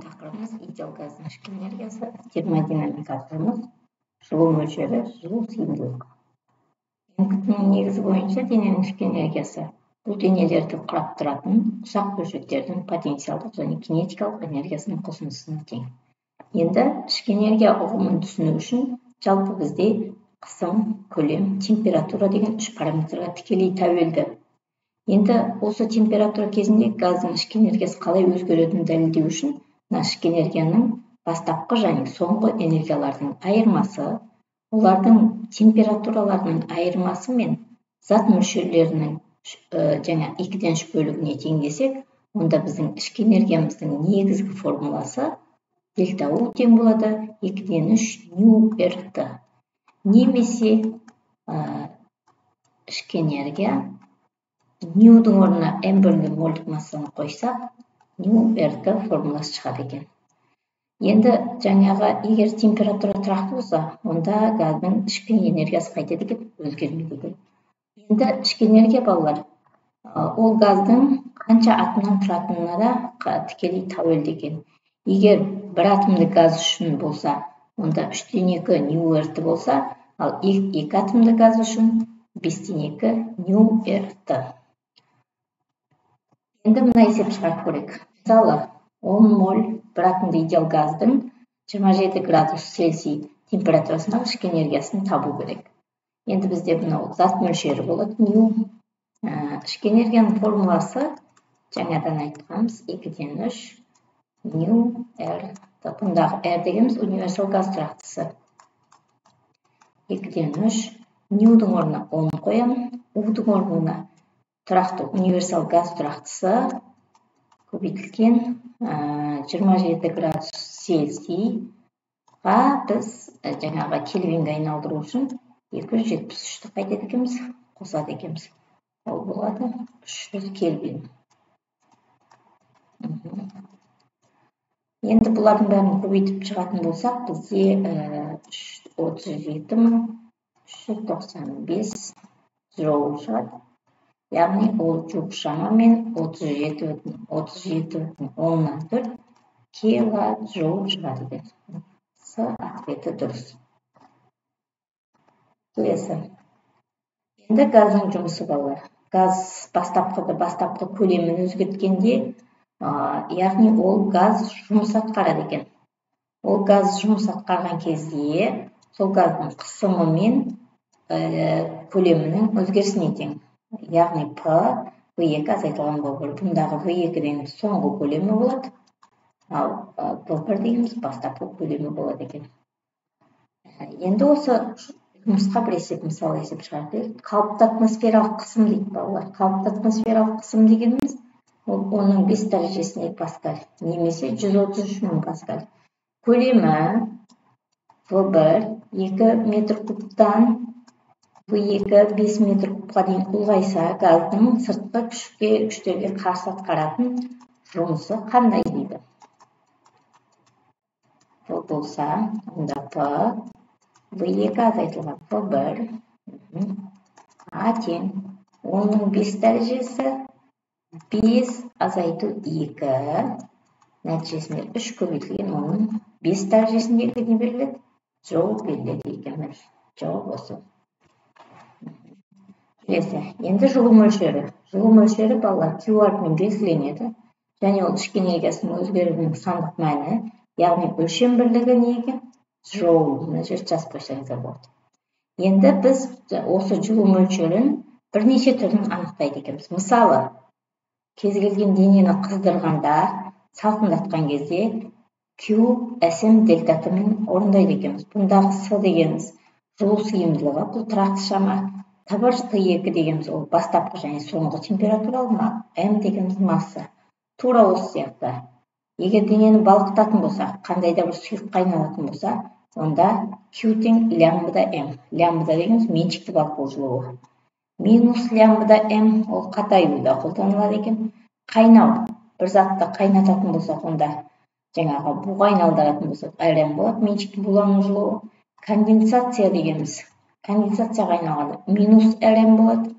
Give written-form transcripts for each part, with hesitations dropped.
Тақырыбымыз идеал газдың ішкі энергиясы, термодинамикалық жұмыс, жылу мөлшері, жылу сыйымдылық. МКТ-ның негізі бойынша дененің ішкі энергиясы бұл денелерді құрап тұратын ұсақ бөлшектердің потенциалдық және кинетикалық энергиясының қосындысына тең. Енді ішкі энергия ұғымын түсіну үшін жалпы бізде қысым, көлем, температура деген үш параметрға тікелей тәуелді. Енді осы температура кезінде газдың ішкі энергиясы қалай өзгеретінін дәлелдеу үшін мына ішкі энергияның бастапқы және соңғы энергиялардың айырмасы, олардың температураларының айырмасы мен зат мөлшерлерінің жаңа 2-ден 3 бөлігіне теңдесек, онда біздің ішкі энергиямыздың негізгі формуласы дельта У тең болады 2-ден 3 ню РТ. Немесе ішкі энергия нюдың орнына М бөлінген мольдік массаны қойсақ, ню РТ формуласы шығады екен. Енді жаңағы егер температура тұрақты болса, онда газдың ішкі энергиясы қайтеді екен, өзгермейді екен. Енді ішкі энергия, балалар, ол газдың қанша атомнан тұратынына да тікелей тәуелді екен. Егер бір атомды газ үшін болса, онда 3-2 ню РТ болса, ал екі атомды газ үшін 5-2 ню РТ. Енді мына есеп шығарып көрейік. Мысалы, 10 моль бір атомды идеал газдың 27 градус Цельсий температурасындағы ішкі энергиясын табу керек. Енді бізде мынау зат мөлшері болады, ню. Ішкі энергияның формуласы жаңадан айтқанбыз 2-3 ню Р. Бұндағы Р дегеніміз универсал газ тұрақтысы. 2-3 нюдың орнына 10 қоямын, Удың орнына тұрақты универсал газ тұрақтысы көбейтілген 27 градус Цельсийға біз жаңағы кельвинге айналдыру үшін 273-ті қайтеді екенбіз, қосады екенбіз. Ол болады 300 кельвин. Енді бұлардың бәрін көбейтіп шығатын болсақ, бізде 37 395 джоуль шығады. Яғни ол жуық шамамен 37,4 килоджоуль шығады екен. С ответі дұрыс. Келесі. Енді газдың жұмысы, балалар. Газ бастапқы көлемін өзгерткенде, яғни ол газ жұмыс атқарады екен. Ол газ жұмыс атқарған кезде сол газдың қысымы мен көлемінің өзгерісіне тең. Яғни П, В2 азайтылған В1. Бұндағы В2 дегеніміз соңғы көлемі болады, ал В1 дегеніміз бастапқы көлемі болады екен. Енді осы жұмысқа бір есеп, мысал есеп шығарып берейік. Қалыпты атмосфералық қысым дейді, балалар. Қалыпты атмосфералық қысым дегеніміз ол оның 5 дәрежесінде паскаль немесе 133 мың паскаль. Көлемі В1 2 метр кубтан В2 5 метр кубқа дейін ұлғайса, газдың сыртқы күштерге қарсы атқаратын жұмысы қандай дейді. В болса, онда П, В2 азайтылған В1, А тең оның 5 дәрежесі 5 азайту 2, нәтижесінде 3 көбейтілген оның 5 дәрежесіндегі не беріледі? Джоул беріледі екен. Жауап осы. Келесі. Енді жылу мөлшері. Жылу мөлшері, балалар, Q әрпімен белгіленеді. Және ол ішкі энергиясының өзгеруінің сандық мәні, яғни өлшем бірлігі не екен? Джоул. Мына жерде жазып қойсаңыздар болады. Енді біз осы жылу мөлшерін бірнеше түрін анықтайды екенбіз. Мысалы, кез келген денені қыздырғанда, салқындатқан кезде Q SM дельта Т-мен орындайды екенбіз. Бұндағы С дегеніміз жылу сыйымдылығы, бұл тұрақты шама. Т1 Т2 дегеніміз ол бастапқы және соңғы температура, М дегеніміз масса. Тура осы сияқты. Егер денені балқытатын болсақ, қандай да бір сұйыққа айналатын болса, онда Q тең лямбда М. Лямбда дегеніміз меншікті балқу жылуы. Минус лямбда М ол қатаюда қолданылады екен. Қайнау, бір затты қайнататын болсақ, онда жаңағы буға айналдыратын болсақ, РМ болады, меншікті булану жылуы. Конденсация дегеніміз конденсацияға айналғанда минус РМ болады,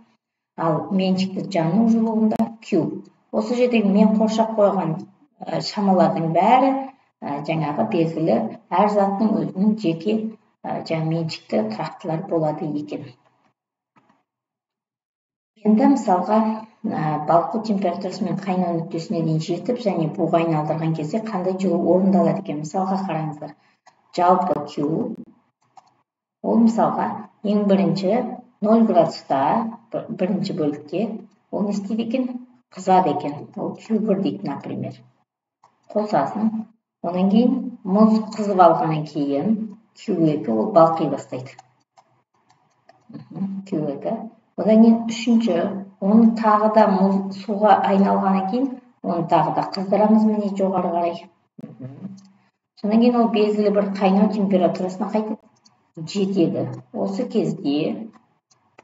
ал меншікті жану жылуында Q. Осы жердегі мен қоршап қойған шамалардың бәрі Жаңағы белгілі әр заттың өзінің жеке жаңа меншікті тұрақтылар болады екен. Енді мысалға балқу температурасы мен қайнау нүктесіне дейін жетіп және буға айналдырған кезде қандай жылу орындалады екен? Мысалға қараңыздар. Жалпы Q ол мысалға ең бірінші 0 градуста бірінші бөлікте ол не істейді екен? Қызады екен. Ол Q1 дейді, например. Қосасың. Одан кейін мұз қызып алғаннан кейін Q2 ол балқи бастайды. Q2. Одан кейін үшінші, оны тағы да мұз суға айналғаннан кейін оны тағы да қыздырамыз міне жоғары қарай. Содан кейін ол белгілі бір қайнау температурасына қайтып жетеді. Осы кезде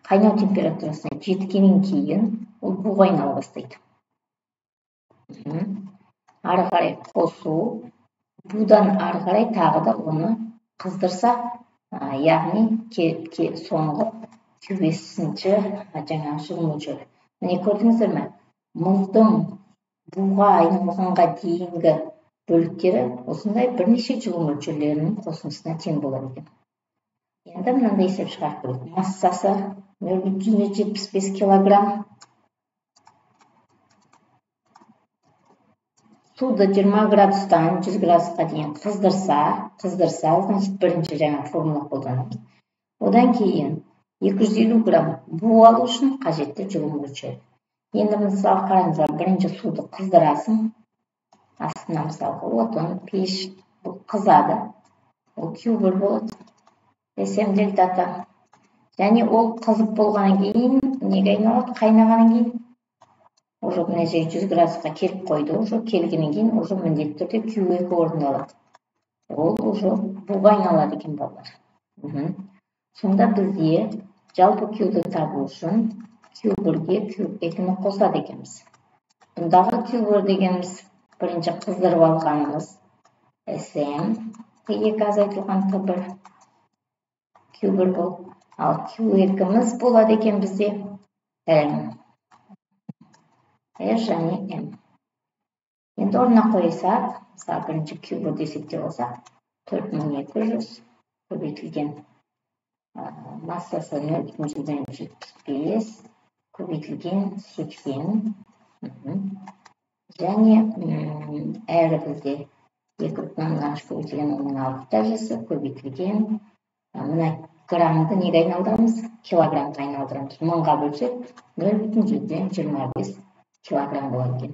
қайнау температурасына жеткеннен кейін ол буға айнала бастайды. Ары қарай қосу, будан ары қарай тағы да оны қыздырса, яғни соңғы Q5-ші жаңағы жылу мөлшері. Міне көрдіңіздер ме? Мұздың буға айналғанға дейінгі бөліктері осындай бірнеше жылу мөлшерлерінің қосындысына тең болады екен. Енді мынандай есеп шығарып көрейік. Массасы 0,75 килограмм. Суды 20 градустан 100 градусқа дейін қыздырса, значит бірінші жаңа формула қолданамыз. Одан кейін 250 грамм бу алу үшін қажетті жылу мөлшері. Енді мысалы қараңыздар, бірінші суды қыздырасың. Астына мысалға отын, пеш, бұл қызады. Ол Q1 болады. SM дельта Т. Және ол қызып болғаннан кейін неге айналады? Қайнағаннан кейін уже мына жерге 100 градусқа келіп қойды. Уже келгеннен кейін уже міндетті түрде Q2 орындалады. Ол уже буға айналады екен балалар. Сонда бізде жалпы Q-ді табу үшін Q1-ге Q2-ні қосады екенбіз. Бұндағы Q1 дегеніміз бірінші қыздырып алғанымыз SM, T2 азайтылған T1, Q1 болып, ал Q2-міз болады екен бізде M. R және M. Енді орнына қойсақ, мысалы бірінші Q1 десек те болсақ, 4200 көбейтілген массасы 0,75 көбейтілген 80 және R бізде 2,3 көбейтілген 10,6 дәрежесі көбейтілген мына граммды неге айналдырамыз? Килограммға айналдырамыз. 1000-ға бөлсек 0,25 килограмм болады екен.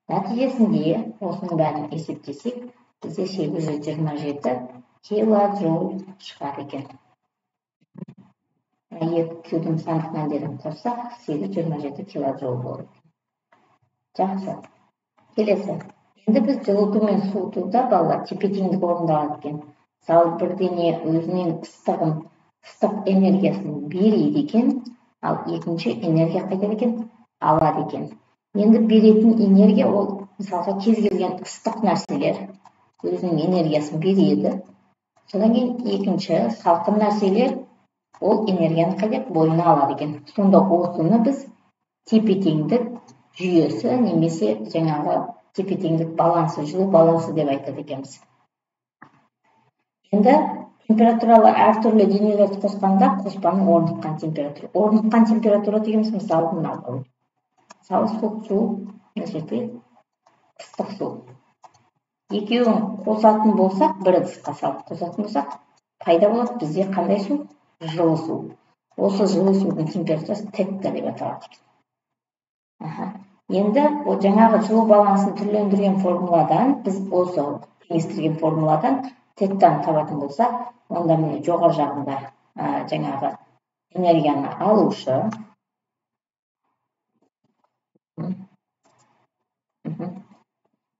Нәтижесінде осының бәрін есептесек, бізде 827 килоджоуль шығады екен. Екі Q-дің сандық мәндерін қоссақ, 827 килоджоуль болады. Жақсы. Келесі. Енді біз жылыту мен суытуда балалар тепе-теңдік орындалады екен. Мысалы, бір дене өзінің ыстық энергиясын береді екен, ал екінші энергия қайтады екен, алады екен. Енді беретін энергия ол мысалға кез келген ыстық нәрселер өзінің энергиясын береді. Содан кейін екінші салқын нәрселер ол энергияны қайтады, бойына алады екен. Сонда осыны біз тепе-теңдік жүйесі немесе жаңағы тепе-теңдік балансы, жылу балансы деп айтады екенбіз. Енді температуралар әртүрлі денелерді қосқанда қоспаның орныққан температура. Орныққан температура дегеніміз мысалы мынау. Мысалы суық су, мына жерде ыстық су. Екеуін қосатын болсақ, бір ыдысқа салып қосатын болсақ, пайда болады бізде қандай су? Жылы су. Осы жылы судың температурасы тетта деп аталады. Енді жаңағы жылу балансын түрлендірген формуладан, біз осы теңестірген формуладан теттаны табатын болсақ, онда міне жоғары жағында жаңағы энергияны алушы.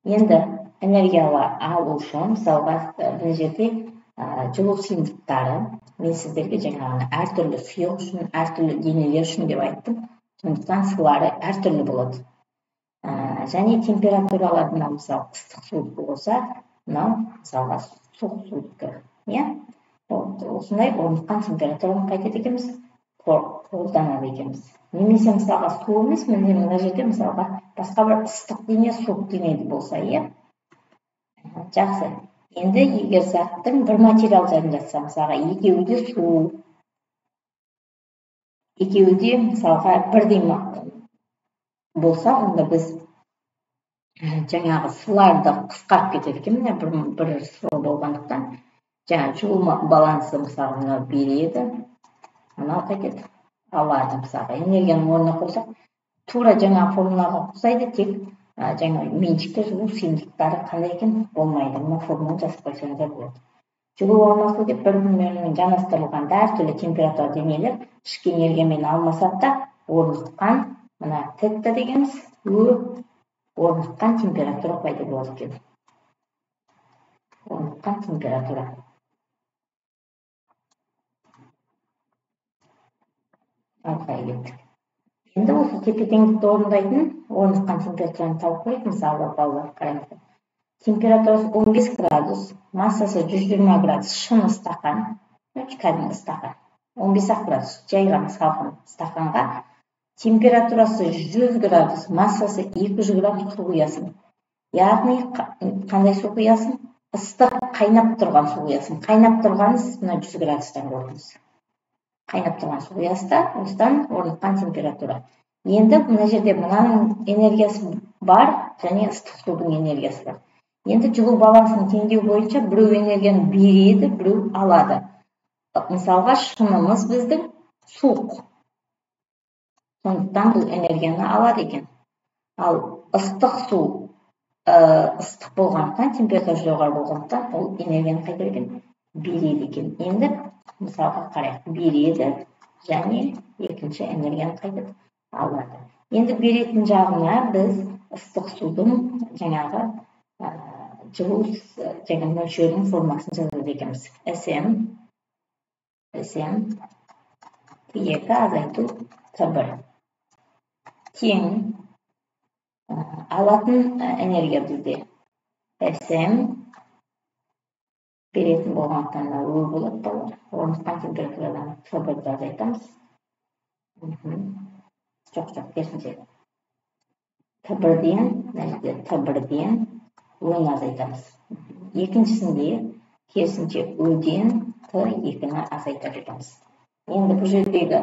Енді энергияны алушы, мысалға мына жерде жылу сыйымдылықтары, мен сіздерге жаңағы әртүрлі сұйық үшін, әртүрлі денелер үшін деп айттым. Сондықтан сулары әртүрлі болады. Және температуралар мынау мысалы ыстық судікі болса, мынау мысалға суық судікі. Иә? Осындай орныққан температураны қайтеді екенбіз, қолданады екенбіз. Немесе мысалға су емес, міне мына жерде мысалға басқа бір ыстық дене, суық дене болса, иә? Жақсы. Енді егер заттың бір материал жанып жатса, мысалға екеуі де су, екеуі де мысалға бірдей болса, онда біз жаңағы сыларды қысқарып кетеді екен. Міне бір сыл болғандықтан жаңа жылу балансы мысалы мынау береді, мынау қайтеді, алады. Мысалға энергияның орнына қойсақ, тура жаңа формулаға ұқсайды, тек жаңа меншікті жылу сыйымдылықтары қандай екен болмайды. Мына формуланы жазып қойсаңыздар болады. Жылу алмасу деп бір-бірімен жанастырылғанда әртүрлі температура денелер ішкі энергиямен алмасады да, орныққан мына тетта дегеніміз орныққан температура пайда болады екен. Орныққан температура. Алға кеттік. Енді осы тепе-теңдікті орындайтын орныққан температураны тауып көрейік. Мысалы, балалар, қараңыздар. Температурасы 15 градус, массасы 120 градус, шыны стақан, кәдімгі стақан. 15 градус, жай ғана салқын стақанға температурасы 100 градус, массасы 200 градус су құясың. Яғни қандай су құясың? Ыстық қайнап тұрған су құясың. Қайнап тұрғаны мына 100 градустан көрдіңіз. Қайнап тұрған су құясыз да, осыдан орныққан температура. Енді мына жерде мынаның энергиясы бар және ыстық судың энергиясы бар. Енді жылу балансын теңдеу бойынша біреу энергияны береді, біреу алады. Мысалға шынымыз біздің суық. Сондықтан бұл энергияны алады екен. Ал ыстық су ыстық болғандықтан, температура жоғары болғандықтан ол энергияны қайтарады екен, береді екен. Енді мысалға қарайық, береді және екінші энергияны қайтып алады. Енді беретін жағына біз ыстық судың жаңағы жылу жаңа мөлшерінің формасын жазады екенбіз. SM T2 азайту T1 тең алатын энергия бізде SM беретін болғандықтан Ö болады балалар. Орныққан температурадан T1-ді азайтамыз. Жоқ, керісінше. T1-ден, мына жерде T1-ден Ö-ні азайтамыз. Екіншісінде керісінше Ö-ден T2-ні азайтады екенбіз. Енді бұл жердегі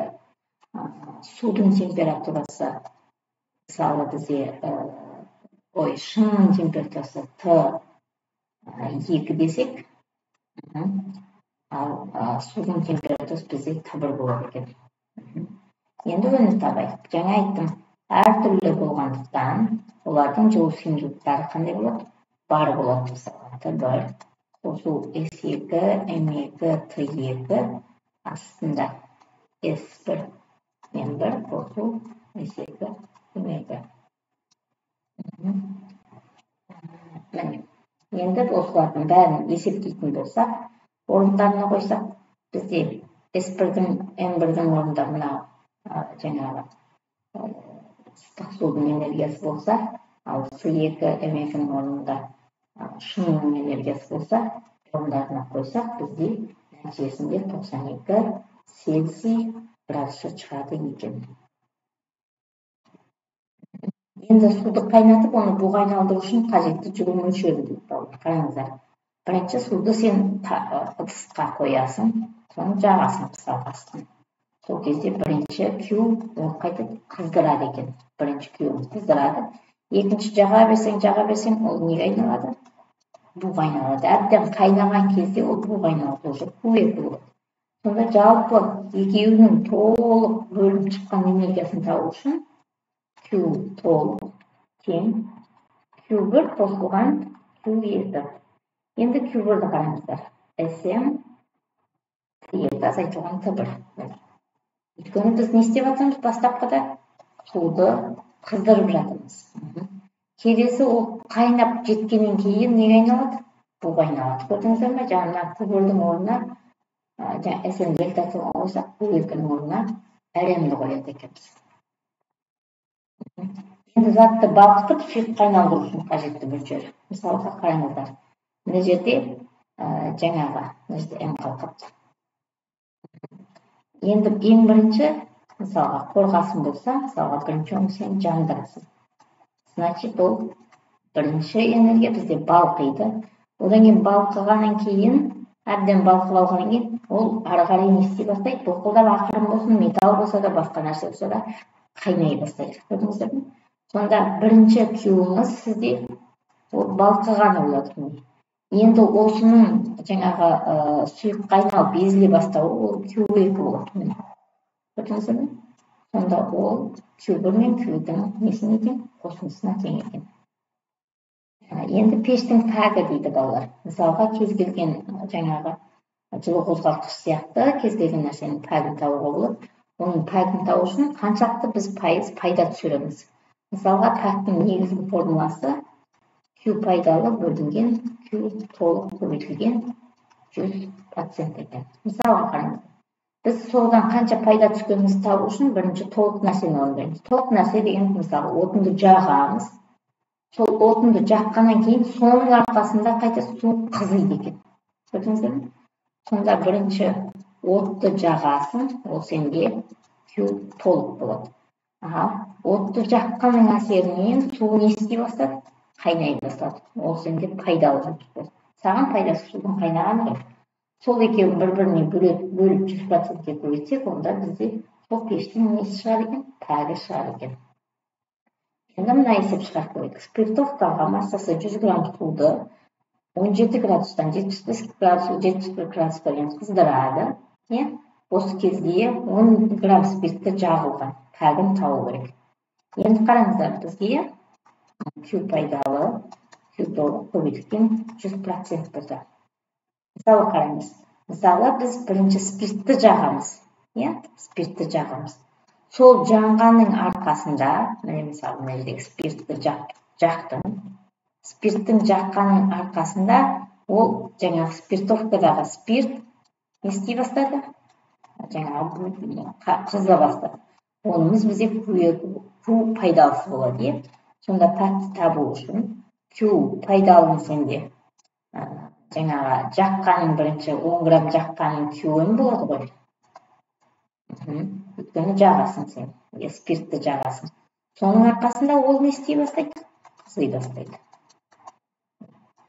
судың температурасы, мысалы бізде шынның температурасы T2 десек, ал судың температурасы бізде T1 болады екен. Енді оны табайық. Жаңа айттым, әртүрлі болғандықтан олардың жылу сыйымдылықтары қандай болады? Бар болады. Мысалы, T1 қосу S2 M2 T2 астында S1 M1 қосу S2 M2. Міне, енді осылардың бәрін есептейтін болсақ, орындарына қойсақ, бізде S1-дің M1-дің орнында мына жаңағы ыстық судың энергиясы болса, ал S2 M2-нің орнында шынның энергиясы болса, орындарына қойсақ, бізде нәтижесінде 92 Цельсий градусы шығады екен. Енді суды қайнатып, оны буға айналдыру үшін қажетті жылу мөлшері дейді балалар. Қараңыздар. Бірінші суды сен ыдысқа қоясың, соны жағасың мысалға астын. Сол кезде бірінші Q ол қайтып қыздырады екен. Бірінші Q қыздырады. Екінші жаға берсең, ол неге айналады? Буға айналады. Әбден қайнаған кезде ол буға айналады, уже Q2 болады. Сонда жалпы екеуінің толық бөлініп шыққан энергиясын табу үшін Q толық тең Q1 қосылған Q2. Енді Q1-ді қараңыздар. SM T2 азайтылған T1. Өйткені біз не істеп жатырмыз бастапқыда? Суды қыздырып жатырмыз. Келесі ол қайнап жеткеннен кейін неге айналады? Буға айналады. Көрдіңіздер ме? Жаңа Q1-дің орнына жаңа SM дельтасын қойсақ, Q2-нің орнына RM-ді қояды екенбіз. Енді затты балқытып сұйыққа айналдыру үшін қажетті мөлшер. Мысалға қараңыздар. Мына жерде жаңағы, мына жерде М қалқыпты. Енді ең бірінші, мысалға қорғасын болса, мысалға бірінші оны сен жандырасың. Значит, ол бірінші энергия бізде балқиды. Одан кейін балқығаннан кейін, әбден балқып алғаннан кейін ол ары қарай не істей бастайды? Былқылдап ақырын болсын, металл болса да, басқа нәрсе болса да қайнай бастайды. Көрдіңіздер ме? Сонда бірінші Q-іңіз сізде ол балқығаны болады. Енді осының жаңағы сұйыққа айналып езіле бастауы ол Q2 болады. Көрдіңіздер ме? Сонда ол Q1 мен Q-дің несіне тең? Қосындысына тең екен. Енді пештің пәгі дейді балалар. Мысалға, кез келген жаңағы жылу қозғалтқыш сияқты кез келген нәрсенің пәгін табуға болады. Оның пәгін табу үшін қаншалықты біз пайыз пайда түсіреміз. Мысалға, пәктің негізгі формуласы Q пайдалы бөлінген Q толық көбейтілген 100% екен. Мысалға қараңыз. Біз содан қанша пайда түскенімізді табу үшін бірінші толық нәрсені орындаймыз. Толық нәрсе деген, мысалы, отынды жағамыз. Сол отынды жаққаннан кейін соның арқасында қайта су қызиды екен. Көрдіңіздер ме? Сонда бірінші отты жағасың, ол сенде Q толық болады. Отты жаққанның әсерінен су не істей бастады? Қайнай бастады. Ол сенде пайдалы жұмыс болды. Саған пайдасы судың қайнағаны ғой. Сол екеуін бір-біріне бөліп 100%-ке көбейтсек, онда бізде сол пештің несі шығады екен? Пәгі шығады екен. Енді мына есеп шығарып көрейік. Спиртовкаға массасы 100 грамм суды 17 градустан 75 градус, 71 градусқа дейін қыздырады. Осы кезде 10 грамм спиртті жағылған пәгін табу керек. Енді қараңыздар, бізге Q пайдалы, Q толық көбейтілген 100% болса. Мысалы қараңыз. Мысалы, біз бірінші спиртті жағамыз. Спиртті жағамыз. Сол жанғанның арқасында, міне мысалы, мына жердегі спиртті жақтым. Спирттің жаққанның арқасында ол жаңағы спиртовкадағы спирт не істей бастады? Жаңағы қыза бастады. Онымыз бізде Q пайдалысы болады. Сонда пәкті табу үшін Q пайдалының сенде жаңағы жаққаның бірінші 10 грамм жаққаның Q-ін болады ғой. Өйткені жағасың сен, спиртті жағасың. Соның арқасында ол не істей бастайды? Қызи бастайды.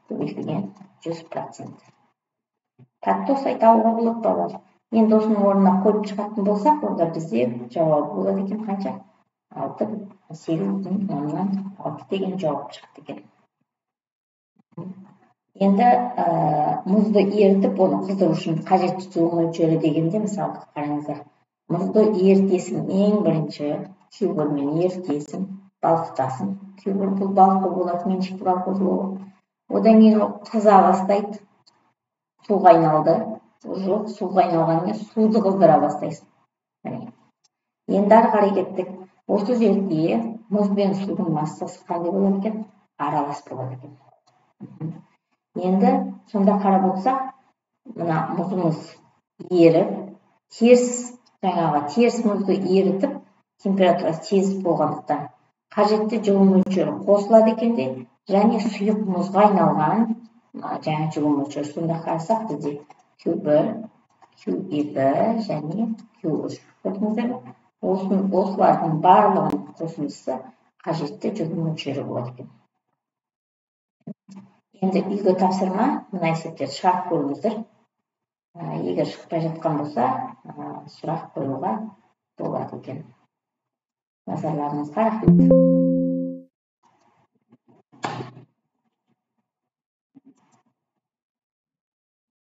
Көбейтілген 100%. Пәкті осылай табуға болады балалар. Енді осының орнына қойып шығатын болсақ, онда бізде жауабы болады екен қанша? 8,6 деген жауап шықты екен. Енді мұзды ерітіп, оны қыздыру үшін қажетті жылу мөлшері дегенде, мысалы, қараңыздар, мұзды ерітесің, ең бірінші Q1-мен ерітесің, балқытасың. Q1 бұл балқу болады, меншікті балқу жылуы. Одан кейін ол қыза бастайды, суға айналды. Жоқ, суға айналғаннан кейін суды қыздыра бастайсың. Енді ары қарай кеттік. Осы жерде мұз бен судың массасы қандай болады екен? Аралас болады екен. Енді сонда қарап отырсақ, мына мұзымыз еріп, теріс, жаңағы теріс мұзды ерітіп, температурасы тез болғандықтан қажетті жылу мөлшері қосылады екен де, және сұйық мұзға айналған жаңа жылу мөлшері. Сонда қарасақ, бізде Q1, Q2 және Q3. Көрдіңіздер ме? Осылардың барлығының қосындысы қажетті жылу мөлшері болады екен. Енді үйге тапсырма, мына есептерді шығарып көріңіздер. Егер шықпай жатқан болса, сұрақ қоюға болады екен. Назарларыңызға рахмет.